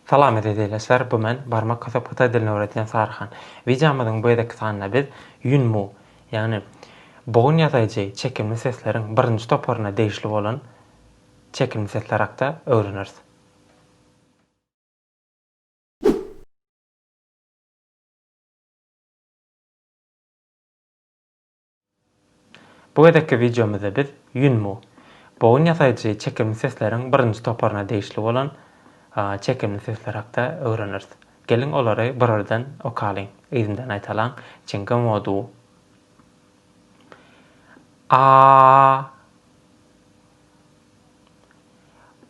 Salam eziz ildeşler, bu men Barmak kasyp hytaý dilini öwredýän Saryhan. Wideomyzyň bu gezekki sanynda biz Yunmu, ýagny bogun ýasaýjy çekimli sesleriň birinji toparyna degişli bolan çekimli sesler hakda öwreneris. Bu gezekki wideomyzda biz Yunmu, bogun ýasaýjy çekimli sesleriň birinji toparyna degişli bolan çekimli sesler hakda öwreneris. Geliň olary bir-birden okalyň, yzymdan gaýtalaň, Çinge-mo-du. A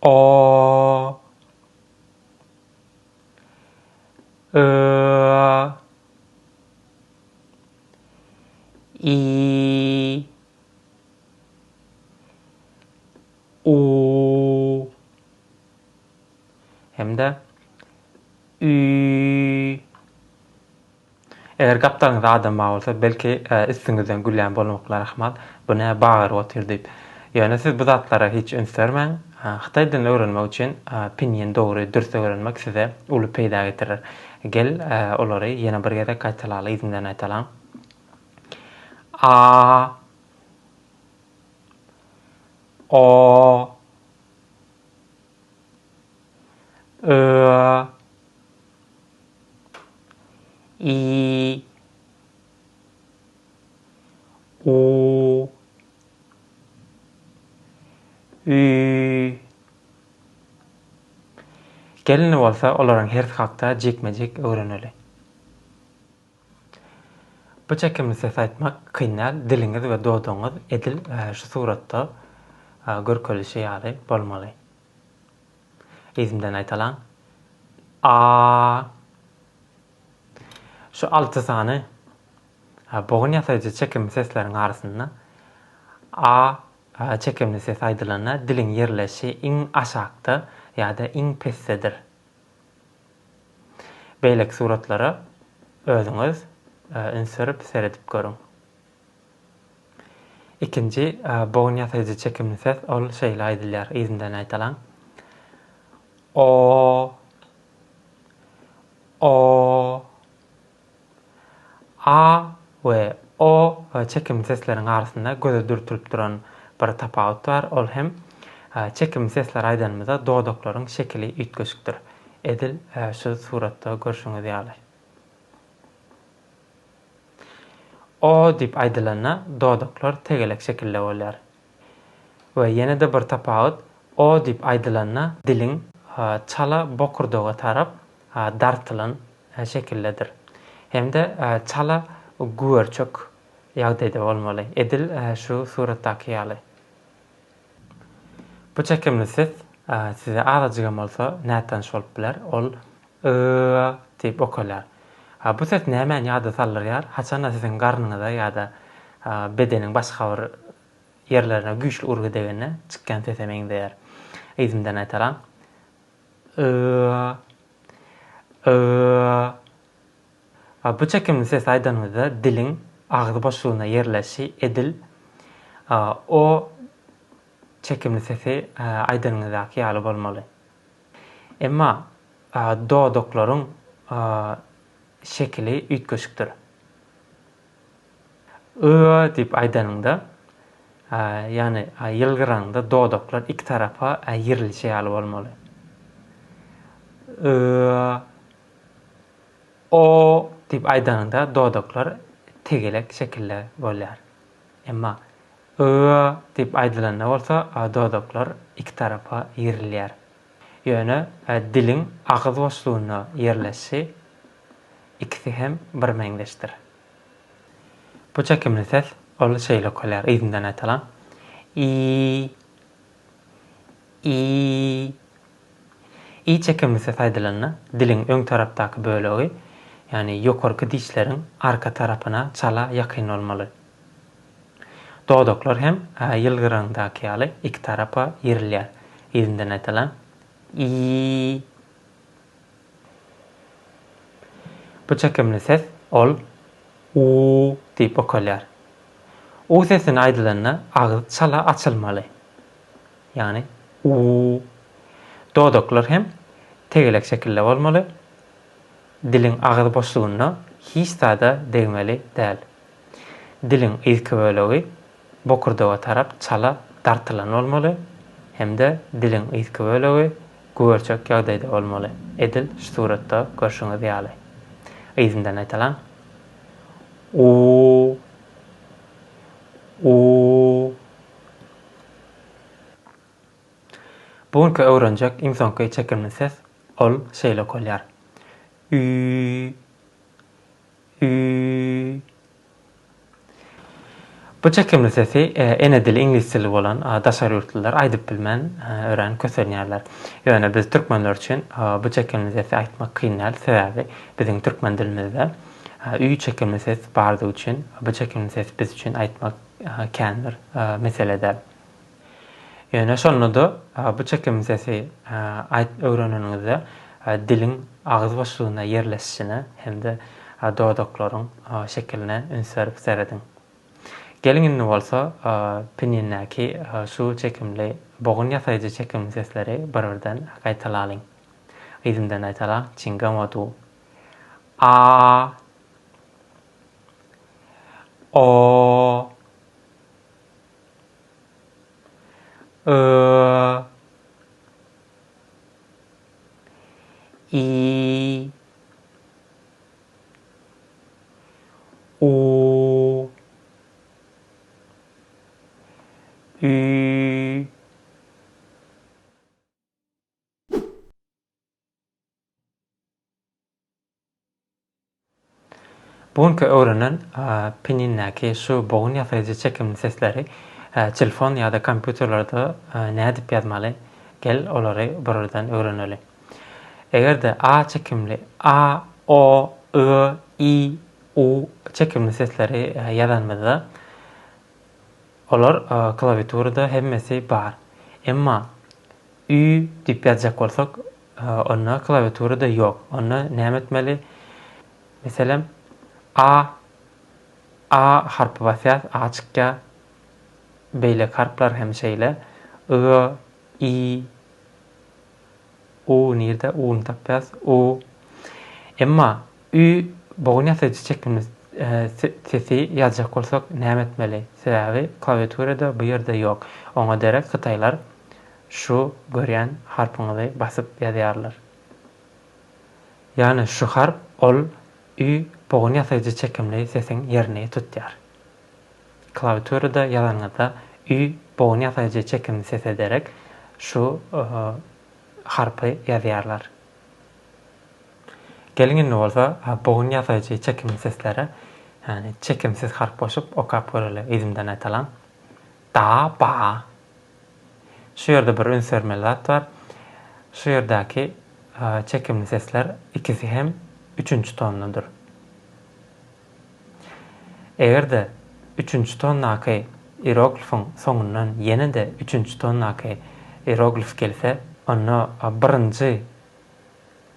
O Ö I U hem-de Ü. Eger gapdalyňyzda adam bar bolsa, belki, üstüňizden gülýän bolmaklary ahmal, bu nä bagyryp otyr diýip. Ýöne siz bu zatlara hiç üns bermäň. Hytaý dilini öwrenmek üçin pinyin dogry, dürs öwrenmek size uly peýda getirer. Gel, olary ýene bir gezek gaýtalaly, yzyndan gaýtalaň. A O Ö I U Ü Gelin bolsa olaryň hersi hakda jikme-jik öwreneli. Bu çekimli sesi aýtmak kyn däl, diliňiz we dodagyňyz edil şu suratda görkezilişi ýaly bolmaly. Yzymdan gaýtalaň. A. Şu alty sany bogun ýasaýjy çekimli sesleriň arasynda A çekimli sesi aýdylanda diliň ýerleşi iň aşakda ýa-da iň pesdedir. Beýleki suratlara özüňiz üns berip seredip görüň. Ikinji bogun ýasaýjy çekimli ses ol şeýle aýdylýar, yzyndan gaýtalaň. O O A we O çekimli sesleriň arasynda göze dürtülip duran bir tapawut bar, ol hem çekimli sesleri aýdanymyzda dodaklaryň şekili üýtgeşikdir. Edil şu suratda görşüňiz ýaly. O diýip aýdylanda dodaklar tegelek şekilde bolýar. We ýene-de bir tapawut, O diýip aýdylanda diliň çala bokurdaga tarap dartylan şekildedir. Hem-de çala güberçek ýagdaýda bolmaly, edil şu suratdaky ýaly. Bu çekimli ses size azajygam bolsa nätanyş bolup biler, ol y diýip okalýar. Bu ses nämäni ýada saldyrýar? Haçanda siziň garnyňyza ýa-da bedeniň başga bir ýerlerine güýçli urgy degende çykýan sese meňzeýär. Yzymdan gaýtalaň. Y Y Bu çekimli sesi aýdanyňyzda diliň agyz boşlugynda ýerleşi edil O çekimli sesi aýdanyňyzdaky ýaly bolmaly. Emma dodaklaryň şekili üýtgeşikdir. Y diýip aýdanyňda, ýagny ýylgyraňda dodaklar iki tarapa ýyrylyşy ýaly bolmaly. Y O diýip aýdanyňda dodaklar tegelek şekilde bolýar. Emma Y diýip aýdylanda bolsa dodaklar iki tarapa ýygrylýar. Ýöne diliň agyz boşlugynda ýerleşşi ikisi hem birmeňzeşdir. Bu çekimli ses ol şeýle okalýar, yzyndan gaýtalaň. I I I çekimli ses aýdylanda diliň öň tarapdaky bölegi, ýagny ýokarky dişleriň arka tarapyna çala ýakyn bolmaly. Dodaklar hem ýylgyraňdaky ýaly iki tarapa ýygrylýar. Yzyndan gaýtalaň. I Bu çekimli ses ol U diýip okalýar. U sesini aýdylanda agyz çala açylmaly. Ýagny U. Dodaklar hem. Tegelek şekilde bolmaly. Diliň agyz boşlugynda hiç zada degmeli däl. Diliň yzky bölegi bokurdaga tarap çala dartylan bolmaly hem-de diliň yzky bölegi güberçek ýagdaýda bolmaly, edil şu suratda görşüňiz ýaly. Yzyndan gaýtalaň. U U Bu günki öwrenjek iň soňky çekimli ses ol şeýle okalýar. Ü Ü Bu çekimli sesi ene dili iňlis dili bolan daşary ýurtlular aýdyp bilmän örän kösenýärler. Ýöne biz türkmenler üçin bu çekimli sesi aýtmak kyn däl, sebäbi biziň türkmen dilimizde ü çekimli ses bardygy üçin bu çekimli sesi biz üçin aýtmak kän bir mesele däl. Ýöne şonda-da bu çekimli sesi aýt öwreneniňizde diliň agyz boşlugynda ýerleşişine hem-de dodaklaryň şekiline üns berip serediň. Geliň indi bolsa pinýindäki şu çekimli bogun ýasaýjy çekimli sesleri bir-birden gaýtalalyň. Yzymdan gaýtalaň, çingamodu. A O Ö I U Ü Bu günki öwrenen pinindäki şu bogun ýasaýjy çekimli sesleri telefon ýa-da kompýuterlerde nädip ýazmaly? Gel olary bir-birden öwreneli. Eger-de a çekimli a, o, y, i, u çekimli sesleri ýazanymyzda olar klawiaturada hemmesi bar. Emma ü diýip ýazjak bolsak Onda klawiaturada ýok. Onda näme etmeli? Meselem, A A harpy basýas, A çykýar. Beýleki harplar hem şeýle. Y, I, U nirde? U-ny tapýas. U. Emma Ü bogun ýasaýjy çekimli sesi ýazjak bolsak näme etmeli? Sebäbi klawiaturada bu ýerde ýok. Oňa derek hytaýlar şu görýän harpyňyzy basyp ýazýarlar. Ýagny şu harp ol ü bogun ýasaýjy çekimli sesiň ýerini tutýar. Klawiaturada ýazanyňyzda ü bogun ýasaýjy çekimli sese derek şu harpy ýazýarlar. Geliň indi bolsa bogun ýasaýjy çekimli seslere, ýagny çekimsiz harp goşup okap göreli. Yzymdan gaýtalaň. Da, ba. Şu ýerde bir üns bermeli zat bar. Şu ýerdäki çekimli sesler ikisi hem üçünji tondadyr. Eger-de üçünji tondaky ieroglifiň soňundan ýene-de üçünji tondaky ieroglif gelse, onda birinji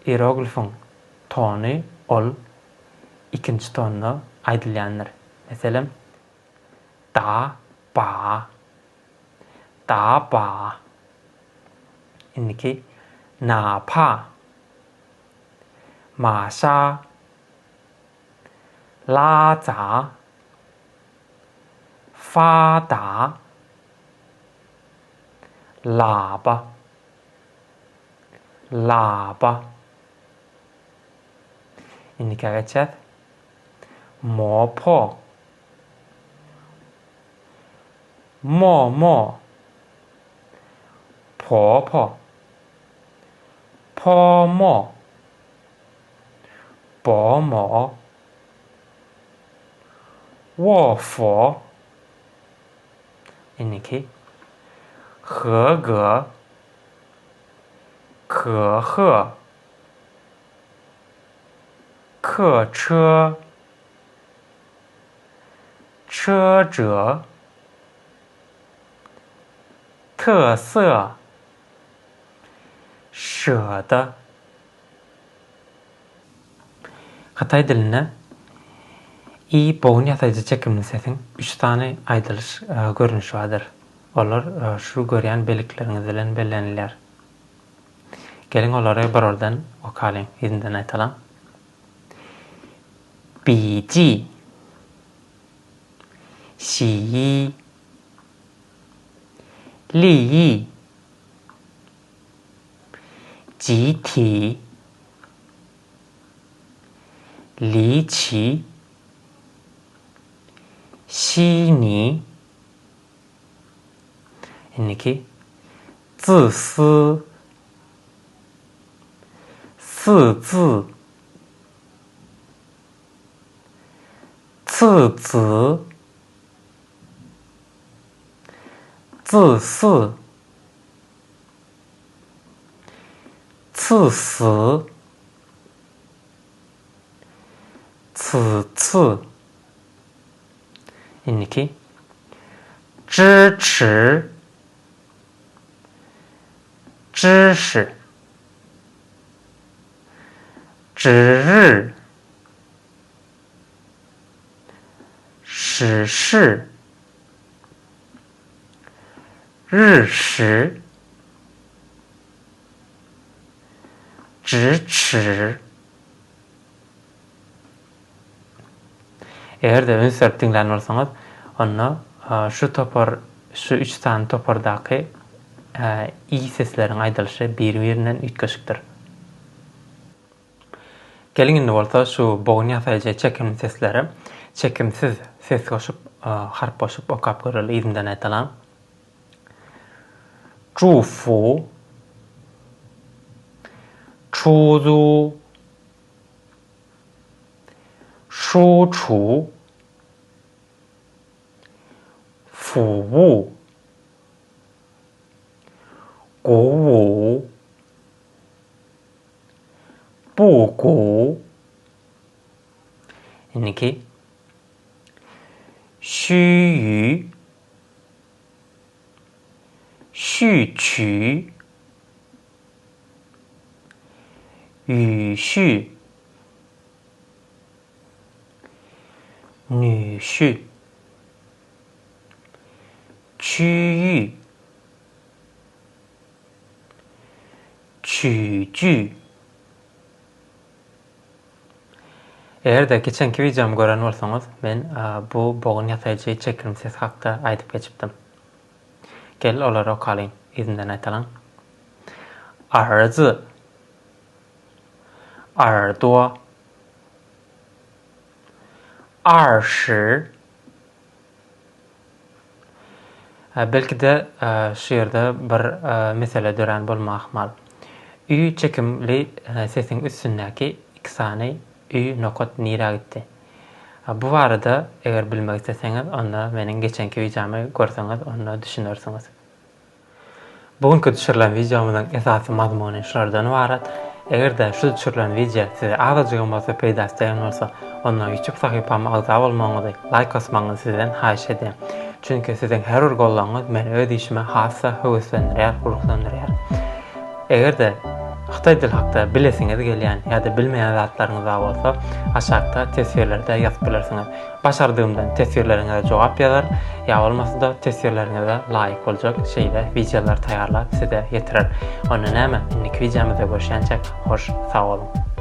ieroglifiň tony ol ikinji tonda aýdylýandyr. Meselem, da, ba. Da ba. Indiki na pa. Ma şa. La za. Fa da. La ba. La ba. Indikä geçýäs. Mo po. Mo mo. Po po. Po mo. Bo mo. Wo fo. Indiki. He ge. Ke he. Ke çe. Çe ce. Te se. Şe de. Hytaý dilinde i bogun ýasaýjy çekimli sesiň üç sany aýdylyş görnüşi bardyr. Olar şu görýän belgikleriňiz bilen bellenilýär. Geliň olary bir-birden okalyň, yzyndan aýtalaň. Biji. Şiýi. Liýi. Jiti. Liçi. Şini. Indiki. Zysy. Syzy. Cyzy. Zysy. Cysy. Cycy. Indiki. Zhi-çi. Zhi-shi. Zhi-ri. Şi-şi. Rri-şi. Zhi-çi. Eger-de üns berip diňlän bolsaňyz, onda şu topar, şu üç sany topardaky i sesleriň aýdylyşy bir-birinden üýtgeşikdir. Geliň indi bolsa şu bogun ýasaýjy çekimli seslere çekimsiz ses goşup, harp goşup okap göreli, yzyndan aýtalaň. Zhu-fu, çu-zu, Şu-çu, fu-wu, gu-wu, bu-gu. Indiki. Şü-ýü, şü-çü, Ýüşi. Nüşi. Çüýi. Çüýji. Eger-de geçenki wideomy gören bolsaňyz, men bu bogun ýasaýjy çekilim ses hakda aýdyp geçipdim. Gel olary okalyň, yzyndan aýtalaň. Arzy. Arduo. Arşy. Belki-de şu ýerde bir mesele dörän bolmagy ahmal. Ü çekimli sesiň üstündäki iki sany ü nokat nirä gitdi? Bu barada eger bilmek isleseňiz onda meniň geçenki wideomy görseňiz onda düşünersiňiz. Bu günki düşürilen wideomyzyň esasy mazmuny şulardan ybarat. Eger-de şu düşürilen wideo size azajygam bolsa peýdasy degen bolsa, onda YouTube sahypama agza bolmagyňyzy, laýk basmagyňyzy sizden haýyş edýän. Çünki siziň her bir goldawyňyz meni öz işime has-da höweslendirýär, ruhlandyrýar. Eger-de hytaý dili hakda bilesiňiz gelýän ýa-da bilmeýän zatlaryňyz bar bolsa, aşakda teswirlerde ýazyp bilersiňiz. Başardygymdan teswirleriňize jogap ýazar, ýa bolmasa-da teswirleriňize laýyk boljak şeýle wideolar taýýarlap size ýetirer. Onda näme, indiki wideomyzda görüşýänçäk hoş sag boluň!